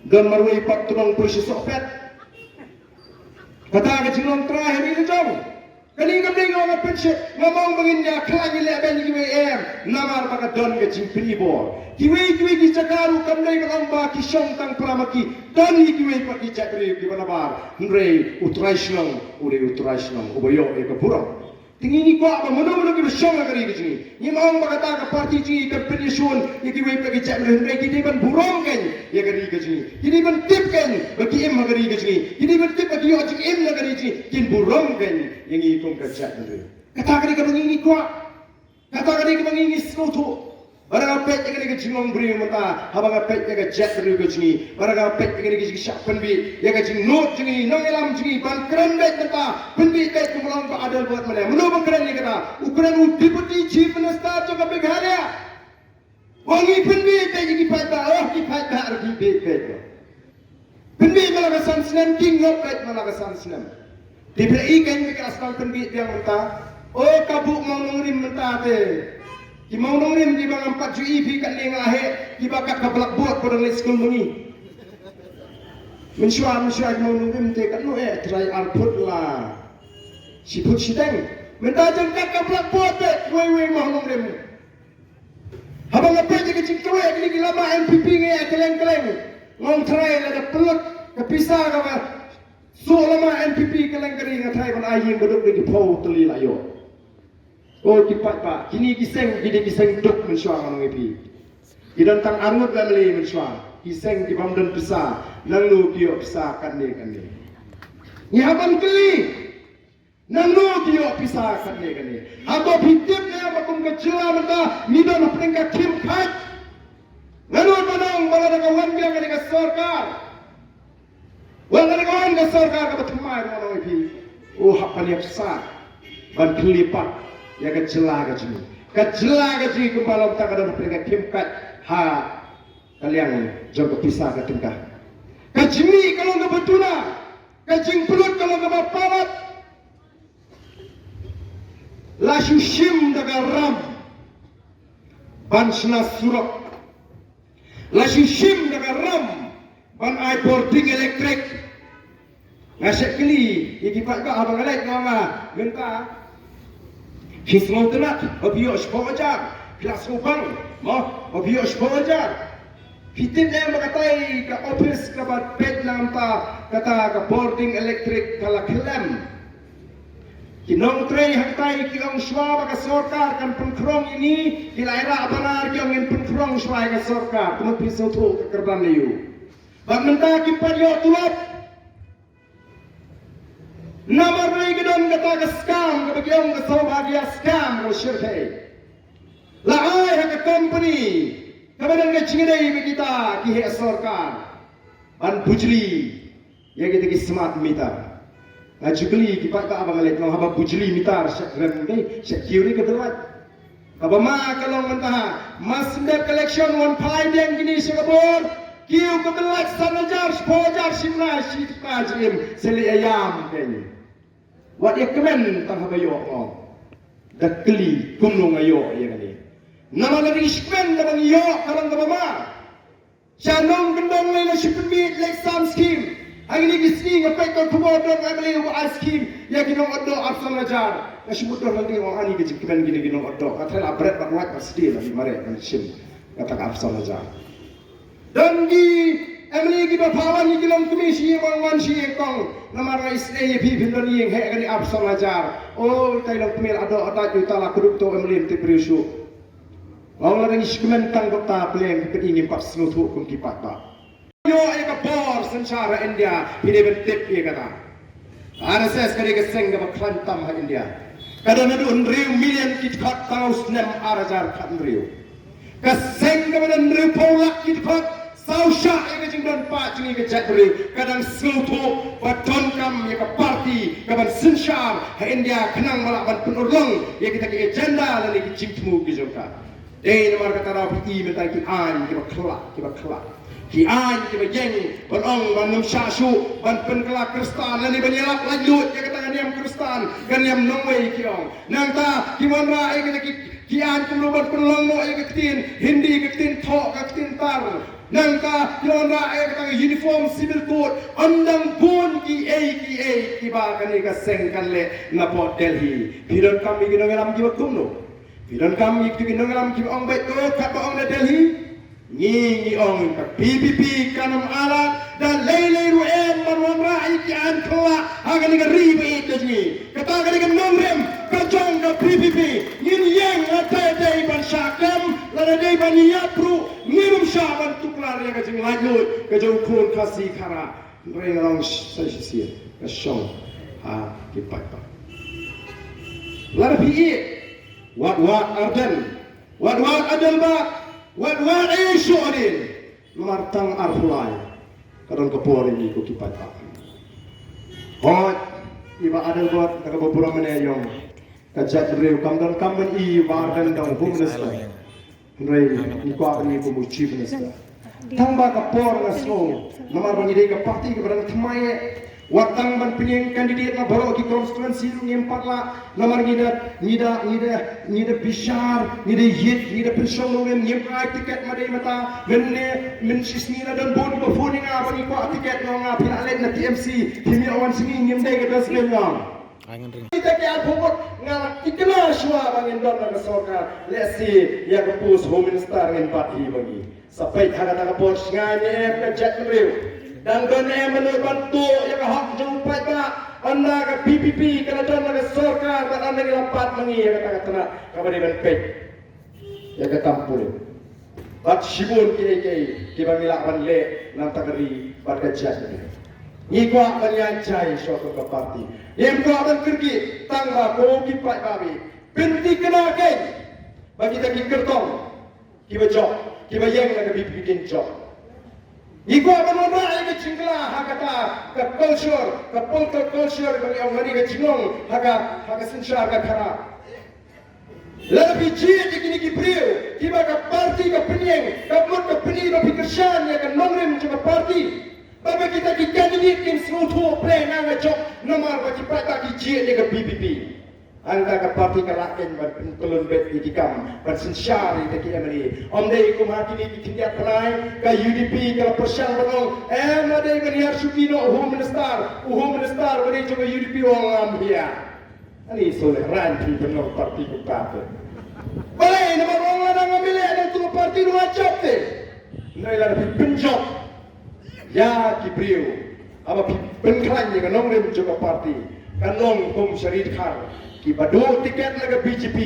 Don marwei pat tnong poi shi sohpet. Kata ka jinglong trai ha ri la jong. Kane kam dei nga ong nga pynshit, nga ong ba ngin ïa khlaiñ ïa lehbeiñ ïa kiwei, em, namar ba ka don ka jingpyni bor. Kiwei kiwei ki jaka ruh kam dei ban ong ba ki shong tang para ma ki, don ïa kiwei pat ki jaitbynriew kiba nabar. Hynrei u trai shnong u dei u trai shnong uba ïoh ïa ka burom. Te ngi ngi kwah ba mano mano kiba shong ha ka ri ka jong ngi, ngim ong ba kata ka party jong ngi kan pynïashun ïa kiwei pat ki jaitbynriew, hynrei ki dei ban burom kein ïa ka ri ka jong ngi. Ki dei ban tip kein ba ki im ha ka ri ka jong ngi. Ki dei ban tip ba ki ïoh jingim na ka ri jong ngi. Kin burom kein ïa ngi kum ka jaitbynriew. Kata ka dei kaba ngi ngi kwah. Kata ka dei kaba ngi ngi sngewthuh. Ba da nga peit ïa kane ka jinglong briew mynta, haba nga peit ïa ka jaitbynriew ka jong ngi, ba da nga peit ïa kane ka jingshah pynbieit ïa ka jingnud jong ngi, nongïalam jong ngi, ban kren beit mynta, pynbieit beit kum long ba Adelbert mynne. Mano ba kren ïa kata? U kren u Deputy Chief Minister jong ka Meghalaya. Ong ngi pynbieit beit ïa ki paidbah, oh ki paidbah ruh ki bieit beit. Pynbieit ma la ka san snem, ki ngop beit ma la ka san snem. Te phi la i kein ba ki la sdang pynbieit biang mynta. O ka buh mawnongrim mynta te. Ki mawnongrim kiba ngam pat ju i phi katne nga heh, kiba kat ka blackboard ba dang leit skul ma ngi. Mynshuwa, mynshuwa ki mawnongrim te katno eh, trai ar phut la shi phut shiteng. Mynta jong kat ka blackboard te, wei wei mawnongrim. Haba nga peit ïa ka jingkyrwai ïa kine ki lama N P P nga ïa kylleng kylleng. Nga ong trai lada pynlut ka pisa kaba suk lama N P P kylleng ka ri nga trai ban ai ïing ba duk da ki phew tylli la ïoh. O ki paidbah, kine ki seng ki dei ki seng duk mynshuwa nga ong ïa phi. Ki don tang arngut la mali mynshuwa. Ki seng ki bym don pisa, nangno ki ïoh pisa katne katne. Ngi hap ban kylli. Nangno ki ïoh pisa katne katne? Hato phi tip ne ba kum ka jylla mynta ngi don hapdeng ka khim khait? Nga nud ban ong ba lada ka wan biang kane ka sorkar, lada ka wan ka sorkar kaba thymmai ruh nga ong ïa phi, u hap ban ïap sah ban kylli pat ïa ka jylla ka jong ngi. Ka jylla ka jong ngi kumba long ta ka don hapdeng ka khim khait ha ka liang jong ka pisa ka tyngka. Ka jingmih ka long kaba duna, ka jingpynlut ka long kaba palat. La shu shim da ka ram ban shna surok. La shu shim da ka ram ban ai bording elektrik. Nga shait kylli ïa ki paidbah haba nga leit, nga ong mynta phi sngewtynnat ba phi ïoh shiphew hajar, phi la sngewbang mo ba phi ïoh shiphew hajar. Phi tip ne em ba katai ka ophis kaba peit na ka bynta kata ka bording elektrik ka la khlem. Ki nongtrei hangtai ki ong shuwa ba ka sorkar kan pynkhrong ïa ngi, ki la ïarah banar ki ong ngin pynkhrong shuwa ïa ka sorkar. Kumno phi sngewthuh ka kyrdan ïa u? Bad mynta kim pat ïoh tulop. Namar ba ka don kata ka scam kaba ki ong ka Saubhagya scam kaba shyrkhei. La ai ha ka company kaba don ka jingïadei bad kita ki heh sorkar ban bujli ïa kita ki smart meter. Nga ju kylli ki paidbah ba nga leit, nga ong haba bujli meter sha rem dei sha kiew dei ka dawai. Kaba ma ka long mynta ha, ma sngewdep ka election wan phai biang kine sha ka bor. Kiew ka bynlait san hajar, shiphew hajar, shimna, shitna, jim, seli ayam keng. Wat ïa kmen tang haba ïoh mo. Da kylli kumno nga ïoh ïa kane. Namar lada ngi shikmen da ban ïoh ka long kaba ma. Sha nongkyndong lei la shu pynmih lei sam skim. Hangne ki sngi nga peit ka khubor don M L A u ai skim ïa ki nongotdoh arphew san hajar. Nga shu mut don hangne ong ani ka jingkmen kine ki nongotdoh. Nga tharai la bret bad wait bad sdie la ki mareh ban shim. Kata ka arphew san hajar. Don ki M L A kiba pha wan ïa ki longkmie shi ïing wan wan shi ïing kong. Namar nga isynei ïa phi phin don ïing heh kane arphew san hajar. O tai longkmie la doh dait ïa uta la kdup to M L A ym tip briew shuh. Ong lada ngi shikmen tang kata pleng phi peit ngim pat sngewthuh kum ki paidbah. Ïoh ïa ka bor synshar ha India phi dei ban tip ïa kata. R S S ka dei ka seng kaba khlaiñ tam ha India. Ka don haduh hynriew million ki dkhot tang u snem ar hajar khathynriew. Ka seng kaba don hynriewphew lak ki dkhot, saw shah ïa ka jingdon paid jong ngi ka jaitbynriew. Ka dang sngewthuh ba donkam ïa ka party kaban synshar ha India khnang ba lah ban pynurlong ïa kita ki agenda lane ki jingthmu ki jong ka. Dei namar kata daw phi i mynta ki aiñ kiba khlak, kiba khlak. Ki aiñ kiba ïeng ban ong ba ngim shah shuh ban pynkylla Khristan lane ban ïalap laitluid ïa kata ka niam Khristan, ka niam nongwei ki ong. Nangta ki wanrah ïa kata ki, ki aiñ kumno ban pynlong noh ïa ka ktien Hindi, ka ktien thoh, ka ktien tar. Nangta ki wanrah ïa kata ka Uniform Civil Code. Ym dang bun kiei kiei kiba kane ka seng kan leh na pdeng Delhi. Phi donkam ïa ki nongïalam kiba kumno? Phi donkam ïa kito ki nongïalam kiba ong beit ko katba ong na Delhi. Ngi ngi ong ka P P P kan ym ailad da lei lei ruh em ban wanrah ïa ki aiñ khlak ha kane ka ri ba ïeit ka jong ngi. Kata ka dei ka nongrim ka jong ka P P P. Ngin ïeng lada dei ban shah kem, lada dei ban ïap ruh, ngim shah ban tuklar ïa ka jinglaitluid ka jong u khun Khasi Khara. Hynrei nga long sa shisien ka shong ha ki paidbah. Lada phi ïeit, wat wat Ardent, wat wat Adelbert, wat wat Aisha Adin. Namar tang arphew lai ka don ka por ïa ngi ko ki paidbah. Hooid, i Bah Adelbert da kaba burom mynne ïong ka jaitbynriew kam donkam ban i Bah Ardent da u Home Minister. Hynrei ngi kwah ban i kum u Chief Minister. Tang ba ka por nga sngew namar ba ngi dei ka party kaba dang thymmai eh. Wat tang ban pynïeng candidate na baroh ki constituency ruh ngim pat lah. Namar ngi da, ngi da, ngi da, ngi da bishar, ngi da ïit, ngi da pynshong nongrim, ngim ai tiket ma dei mata. Mynne mynshisngi la don bun kiba phone ïa nga ba ngi kwah tiket, nga ong phi lah leit na T M C, phim ïoh wan shisngi, ngim dei ka dustbin nga ong. Kita ki arphew vote nga la thikna shuwa ba ngin don na ka sorkar. Lehse ïa ka post Home Minister ngin bat hi ba ngi. Sa peit ha kata ka por sngewbha ne em ka jaitbynriew. Dang don ne em mano ban tuh ïa ka hok jong u paidbah. Ynda ka P P P ka la don na ka sorkar bad ynda ngi la bat ma ngi ïa kata ka tnat kaba dei ban peit ïa ka kam pule. Bad shibun kiei kiei kiba ngi lah ban leh na ka ri bad ka jaitbynriew. Ngi kwah ban ïaid jai shuwa kum ka party. Ngim kwah ban kyrkieh tang ba ko ki paidbah, pynthikna kein ba kita ki kyrtong kiba jop, kiba ïeng na ka P P P kin jop. Ngi kwah ban wanrah ïa ka jingkylla ha kata ka culture, ka political culture ba ngi ong ha ka jinglong ha ka, ha ka synshar ka khara. Lada phi jied ïa kine ki briew kiba ka party ka pynïeng, ka mut ka pyni ba phi kyrshan ïa ka nongrim jong ka party. Ba, ba kita ki candidate kin sngewthuh pyrshah nga jop namar ba ki paidbah ki jied ïa ka P P P. Hangta ka party ka lah kein ban pynkyllon beit ïa ki kam ban synshar ïa ki M L A. Ym dei kum ha kine ki khyndiat bnai ka U D P ka la pyrshang ban ong, em, la dei ban hiar shuki noh u Home Minister, u Home Minister ba dei jong ka U D P u ong ngam hiar. Ani sole ran phi ban long party kumta te. Balei namar u ong lada ngam ïaleh na tu ka party ruh nga jop te. Hynrei lada phi pynjop ïa ki briew haba phi pynkhlaiñ ïa ka nongrim jong ka party, kan long kum sha Ri Dkhar, kiba duh tiket na ka B J P,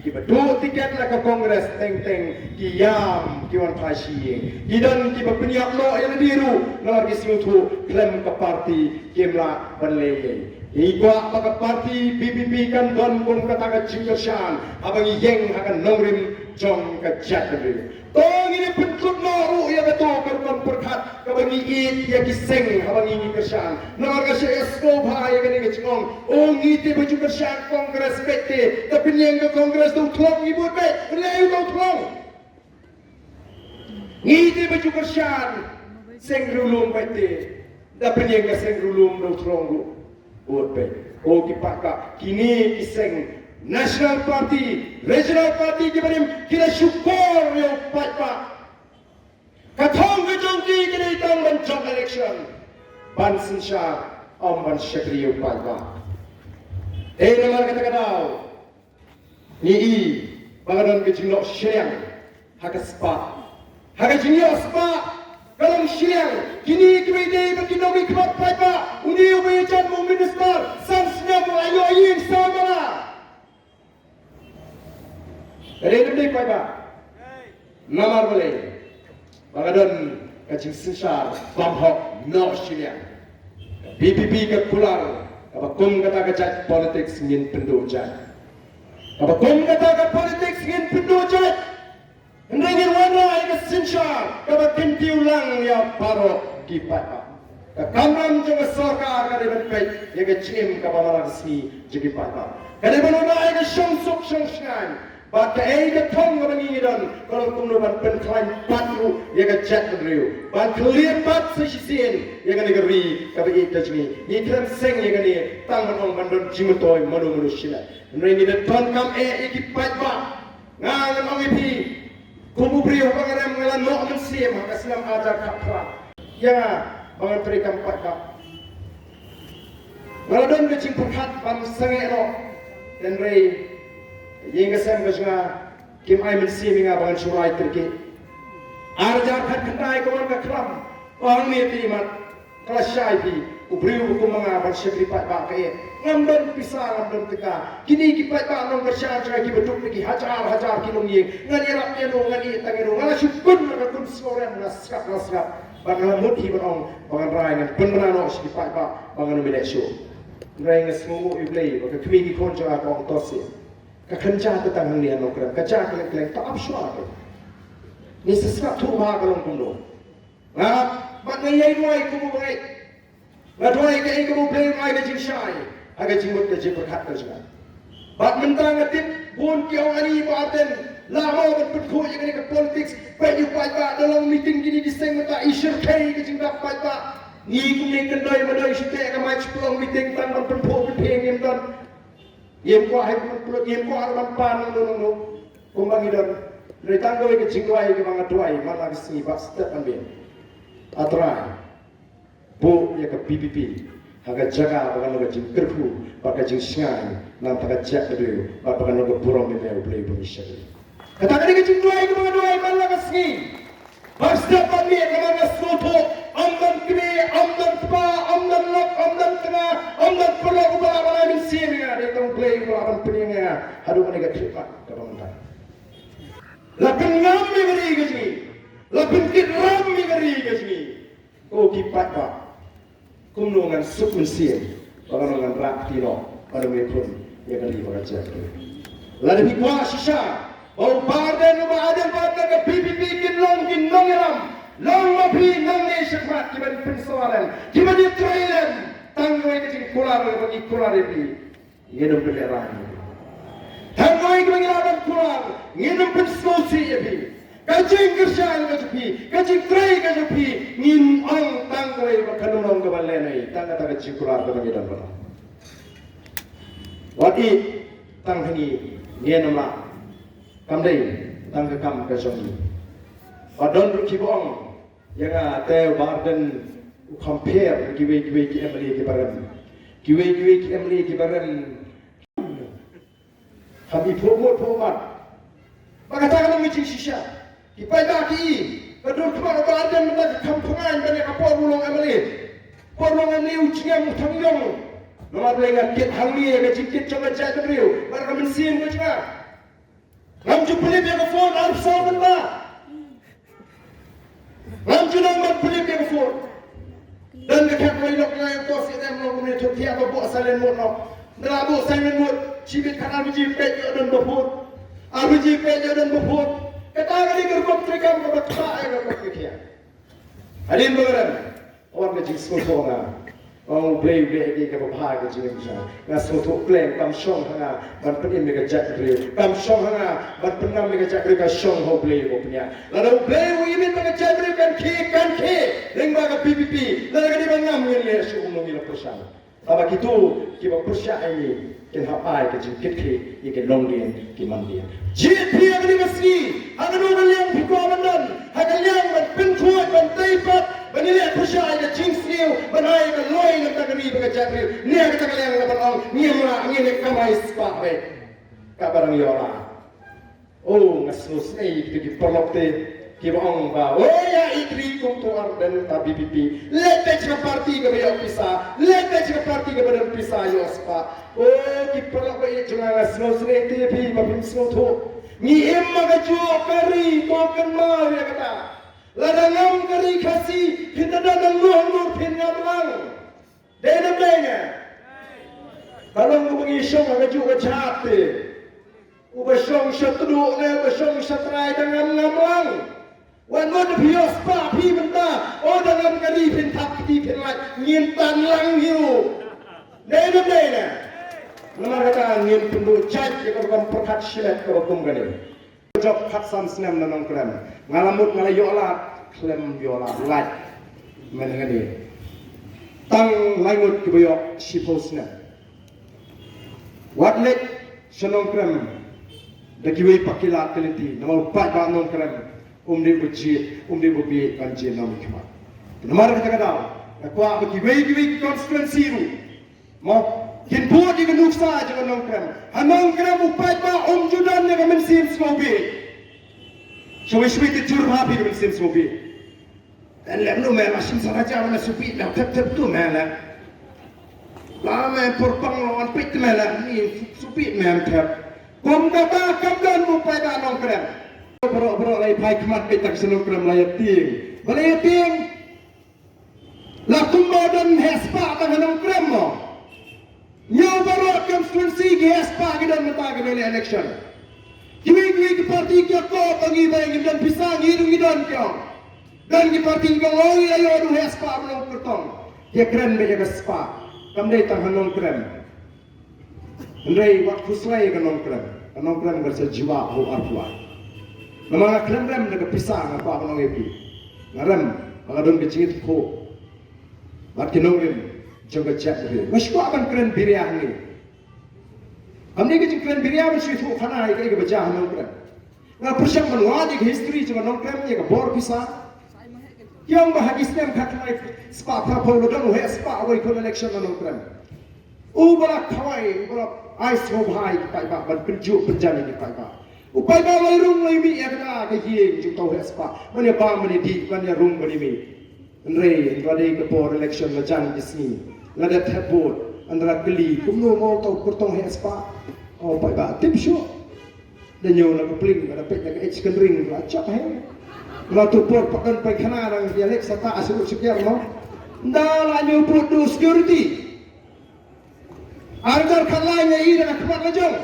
kiba duh tiket na ka Congress, teng teng ki ïam ki wan phai shi ïing. Ki don kiba pynïap noh ïa lade ruh namar ki sngewthuh khlem ka party kim lah ban leh ei ei. Ngi kwah ba ka party P P P kan don kum kata ka jingkyrshan haba ngi ïeng ha ka nongrim jong ka jaitbynriew. To ngin ïa pynkut noh ruh ïa kato ka rukom pyrkhat kaba ngi ïeit ïa ki seng haba ngi, ngi kyrshan. Namar ka shah ïa sngewbha ïa kane ka jingong, o ngi te ba ju kyrshan Congress beit te, da pynïeng ka Congress da u thlong ngi bud beit, pynleh aïu da u thlong. Ngi te ba ju kyrshan Seng riewlum bad te da pynïeng ka seng riewlum da u throng ruh. Bad bad o ki paidbah, kine ki seng National Party, Regional Party ki barim ki la shukor ïa u paidbah. Ka thong ka jong ki ka dei tang ban jop election, ban synshar, ym ban shakri ïa u paidbah. Te namar kata ka daw ngi i ba ka don ka jingnoh shiliang ha ka spah. Ha ka jingïoh spah ka long shiliang. Kine kiba ïadei bad ki nongmihkhmat paidbah, une uba ïajan u minister san snem u la ïoh ïing saw mala. Ka dei lem dei paidbah. Namar balei? Ba ka don ka jingsynshar bym hok noh shiliang. Ka V P P ka kular kaba kum kata ka jait politics ngin pynduh jait. Kaba kum kata ka politics ngin pynduh jait. Hynrei ngin wanrah ïa ka synshar kaba kyntiew lang ïa baroh ki paidbah. Ka kamram jong ka sorkar ka dei ban peit ïa ka jingim kaba man la ka sngi jong ki paidbah. Ka dei ban wanrah ïa ka shongsuk shongshngaiñ. Bad kaei ka thong kaba ngi ngi don ka long kumno ban pynkhlaiñ pat ruh ïa ka jaitbynriew, ban clear pat sa shisien ïa kane ka ri kaba ïeit ka jong ngi. Ngi khlem seng ïa kane tang ban ong ban don jingmyntoi mano mano shisha. Hynrei ngi da donkam eh ïa ki paidbah. Nga ngan ong ïa phi, kum u briew haba nga rem nga la noh mynsiem ha ka snem arhajar khatphra. Ïa nga ba ngan trei kam paidbah, nga la don ka jingpyrkhat ban sangeh noh. Hynrei ïing ka sem ka jong nga kim ai mynsiem ïa nga ba ngan shu rai tyrkieh. Arhajar khatkhyndai ka wan ka khlam, ong ïa phi mat. Ka la shai phi, u briew ba kum ma nga ban shakri paidbah ka eh. Ngam don pisa, ngam don tyngka. Kine ki paidbah nongkyrshan jong nga kiba duk da ki hajar hajar ki longïing. Ngan ïarap ïano, ngan ïeh tang ïano. Nga la shu kun la ka kun sngewrem, nga sngap, nga sngap. Bad nga la mut hi ban ong ba ngan rai, ngan pynbna noh sha ki paidbah ba ngan ym ïaleh shuh. Hynrei nga sngewnguh ïa U Blei ba ka kmie ki khun jong nga ka ong to seh. Ka khlem jia tang hangne ha Nongkrem, ka jia kylleng kylleng, to ap shuwa. Ngi sa sngap thuh ba ka long kumno. Nga, bad nga ïai duwai kum u bangeit. Nga duwai kaei kaba U Blei un ai ka jingshai ha ka jingmut ka jingpyrkhat ka jong nga. Bad mynta nga tip bun ki ong ani ba Ardent la mo ban pynkhuid ïa kane ka politics. Peit ïa u paidbah da long meeting kine ki seng mynta i shyrkhei ka jingdap paidbah. Ngi kumne kyndoi myndoi shu teh ka mic shu pynlong meeting tang ban pynphuh pynphieng ïa mynta. Ngim kwah hynrei ban pynlut, ngim kwah ban pan nangno nangno. Kumba ngi don. Hynrei tang kawei ka jingduwai kaba nga duwai man la ka sngi ba step ban biang. A Trai, buh ïa ka V P P ha ka jaka ba kan long ka jingkyrkhu bad ka jingshngaiñ na ka bynta ka jaitbynriew bad ba kan long ka burom ïa me U Blei ba ngi shakri. Kata ka dei ka jingduwai kaba nga duwai man la ka sngi. Bad step ban biang, namar nga sngewthuh ym don kmie, ym don kpa, ym don lok, ym don tnga, ym don paralok uba lah ban ai mynsiem ïa nga. Dei tang U Blei uba lah ban pynïeng ïa nga haduh kane ka khlieh mat kaba mynta. La pynngam ïa ka ri ka jong ngi, la pynkit ram ïa ka ri ka jong ngi. Ko ki paidbah, kumno ngan suk mynsiem ba ngan, ngan rah kti noh ban ym ïakhun ïa ka ri bad ka jaitbynriew. Lada phi kwah shisha ba u Bah Ardent, u Bah Ardent bad ka V P P kin long ki nongïalam, long ma phi nangne shakhmat kiban pynsawa lem, kiban ïatrei lem. Tang kawei ka jingkular kaba ngi kular ïa phi, ngin ym pynlehrain. Tang kawei kaba ngi lah ban kular, ngin ym pynsngewsih ïa phi. Ka jingkyrshan ka jong phi, ka jingtrei ka jong phi, ngin ong tang kawei ba kan ym long kaba lehnoh, tang kata ka jingkular kaba ngi don ban ong. Wat ïeit tang ha ngi, ngin ym lah. Kam dei tang ka kam ka jong ngi. Ba don ruh kiba ong ïa nga, te u Bah Ardent u compare kiwei kiwei ki M L A kiba rem. Kiwei kiwei ki M L A kiba rem. Kham i phuh mut phuh mat. Ba kata ka long ka jingshisha. Ki paidbah ki i, ka dur khmat u Bah Ardent mynta ka kham pyngain ban ïa ka por u long M L A. Por u long M L A u jingem u thang ïong. Namar balei? Nga kit hangne ïa ka jingkit jong ka jaitbynriew bad ka mynsiem ka jong nga. Ngam ju pynlip ïa ka phone arphew saw kynta. Ngam ju nang ban pynlip ïa ka phone. Don ka khmat wei lok nga ïa to sih dem long kumne, to thiah to buh silent mode noh. Nda la buh silent mode, shibit khat ar baje peit ïoh don ba phone. Ar baje peit ïoh don ba phone. Kata ka dei ka rukom treikam kaba kta ïa ka rukom ka khiah. Hadien ba ka rem, wan ka jingsngewthuh nga. Ong U Blei, U Blei, ïa kaba bha ka jingim jong nga. Nga sngewthuh khlem, kam shong ha nga ban pynim ïa ka jaitbynriew. Kam shong ha nga ban pynnam ïa ka jaitbynriew, ka shong ha U Blei uba pynïaid. Lada U Blei u ïamih bad ka jaitbynriew kan khie, kan khie. Lyngba ka V P P. Lada ka dei ba ngam, ngin leh shuh kumno ngi la pyrshang. Tangba kito kiba pyrshah ïa ngi kin hap ai ka jingkit khie ïa ki nongdien ki mandien. Jied phi ha kane ka sngi, ha kano ka liang phi kwah ban don, ha ka liang ban pynkhuid, ban tei pat, ban ïaleh pyrshah ïa ka jingsniew, ban ai ka loi na ka ri bad ka jaitbynriew, ne ha kata ka liang la ban ong ngim lah, ngin ïa kamai spah beit. Kaba dang ïoh lah. Oh, nga sngewsynei ïa kito ki paralok te kiba ong ba, oh, ïa i kri kumto ar den ta V P P. Leit beit sha ka parti kaba ïoh pisa, leit beit sha ka parti kaba don pisa ïoh spah. Oh, ki paralok ba ïeit jong nga, nga sngewsynei te ïa phi ba phim sngewthuh. Ngi im ha kajuh ka ri, to kynmaw ïa kata. Lada ngam ka ri Khasi, phin da don nangno nangno phin ngam lang. Dei ne ym dei ne? Ka long uba ngi shong ha kajuh ka jhap te. Uba shong sha tduh ne uba shong sha trai da ngam ngam lang. Wat mut phi ïoh spah phi mynta, o da ngam ka ri phin thap kti phin lait, ngin tan lang hi ruh. Dei ne ym dei ne? Namar kata ngin pynduh jait ïa ka rukom pyrkhat shimet kaba kum kane. Jop khatsan snem na Nongkrem. Nga la mut nga la ïoh lad, khlem ïoh lad lait. Mynne nga dei tang lai ngut kiba ïoh shiphew snem. Wat leit sha Nongkrem da kiwei pat ki lad ki lynti, namar u paidbah Nongkrem um dei uba jied, um dei uba bieit ban jied na u mihkhmat. Namar kata ka daw nga kwah ba kiwei kiwei ki constituency ruh, mo, kin bud ïa ka nuksa jong ka Nongkrem. Ha Nongkrem u paidbah um ju don ïa ka mynsiem sngewbha. Shawei shawei te jur bha phi ka mynsiem sngewbha. Kan lem nu me la shim sara ja me supi na thep thep tu me la. La me por pang lo an pit me la ni supi me thep. Kum kata kam don u paidbah Nongkrem. Bro bro lai phai khmat pit tak sha Nongkrem la ïa tieng. Ba la ïa tieng. La kumba don heh spah tang ha Nongkrem mo. Ñiew baroh constituency ki heh spah ki don mynta ki don election. Kiwei kiwei ki party ki ong ko ba ngi ba ngi don pisa ngi ruh ngi don ki ong. Don ki party ki ong ngi la ïoh ruh heh spah ba long kyrtong. Ïa kren ba ïa ka spah. Kam dei tang ha Nongkrem. Hynrei wat khuslai ka Nongkrem, ka Nongkrem ka sa jubab ho arphew. Namar nga khlem rem da ka pisa nga kwah ban ong ïa phi. Nga rem ba ka don ka jingïathuh bad ki nongrim jong ka jaitbynriew. Nga shu kwah ban kren biria hangne. Kam dei ka jingkren biria ban shu ïathuh khana ïa kaei kaba jia ha Nongkrem. Nga pyrshang ban wad ïa ka history jong ka Nongkrem ïa ka bor pisa. Ki ong ba ha ki snem khatkhyndai spah phraphew la don u heh spah uwei khun election na Nongkrem. Uba la khawai, uba la ai sngewbha ïa ki paidbah ban pynjuh pynjan ïa ki paidbah. U paidbah u la rung la mih ïa kata ka ïing jong uta u heh spah ban ïa bam ban ïa dih ban ïa rung ban ïa mih. Hynrei hynrei ka por election la jan ki sngi la dep thep vote, hynrei la kylli kumno mo uta u kyrtong heh spah. O paidbah tip shuh. Da ñiew na ka pling, da peit na ka age ka ring, la chap he. La tu por pat don paikana nang dia lek sata asuk suk yar mo. Nda la ñiew bud du security. Ar jar khat lai ña i da ka khmat la jong.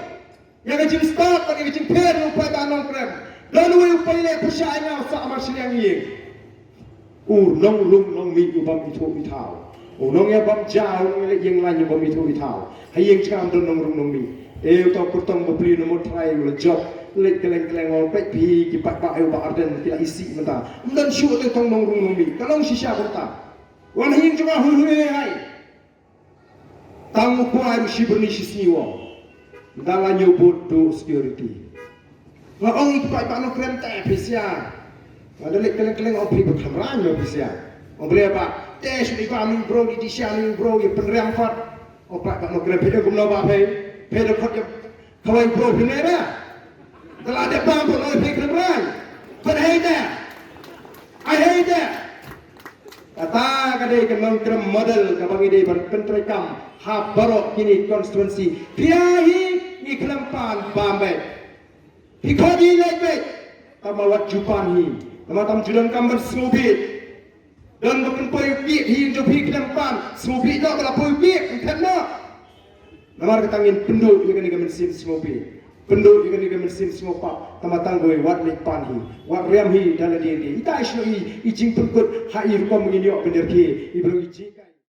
Ïa ka jingstad bad ïa ka jingpher u paidbah Nongkrem. Don uwei u paidbah pyrshah ïa nga u Sah Marshliang Ïing. U nongrung nongmih u bym ithuh ithaw. U nongïabam ja, u nongïaleh ïeng laiñ u bym ithuh ithaw. Ha ïing jong nga don nongrung nongmih. Te uta u kyrtong bapli na Mawtharai u la jop. Leit kylleng kylleng ong peit phi ki paidbah ïa u Bah Ardent ki la isih mynta. Ym don shuh te uta u nongrung nongmih. Ka long shisha kumta. Wan ha ïing jong nga hui hui hai. Tang u kwai ruh shi byrni shi sngi u ong. Nda la ñiew bud du security. Nga ong ïa ki paidbah Nongkrem te phi sia. Nga da leit kylleng kylleng ong phi ba khlem rang phi sia. Ong balei bah te shu dei ba mi bro di di sia mi bro ïa pynrem pat. Ong paidbah Nongkrem phi ong kumno bah phi. Phi da khot ïa khawai bro phi ne ba. Da la dep bam phi ong phi khlem rang. Pynhei te. Ai hei te. Kata ka dei ka Nongkrem model kaba ngi dei ban pyntreikam ha baroh kine constituency. Phi ïa hi ngi khlem pan bam beit. Phi khot hi leit beit. Tangba wat ju pan hi. Namar tam ju donkam ban sngewbha. Don ba pynpoi u kiek hi jong phi khlem pan. Sngewbha noh ba la poi u kiek, ym khlem noh. Namar kata ngin pynduh ïa kane ka mynsiem sngewbha. Pynduh ïa kane ka mynsiem sngewpap. Tangba tang kawei wat leit pan hi. Wat riam hi da lade lade. Ita i shu i, i jingpynkut ha i rukom ngin ïoh ban ïarkhie. I briew i jingka.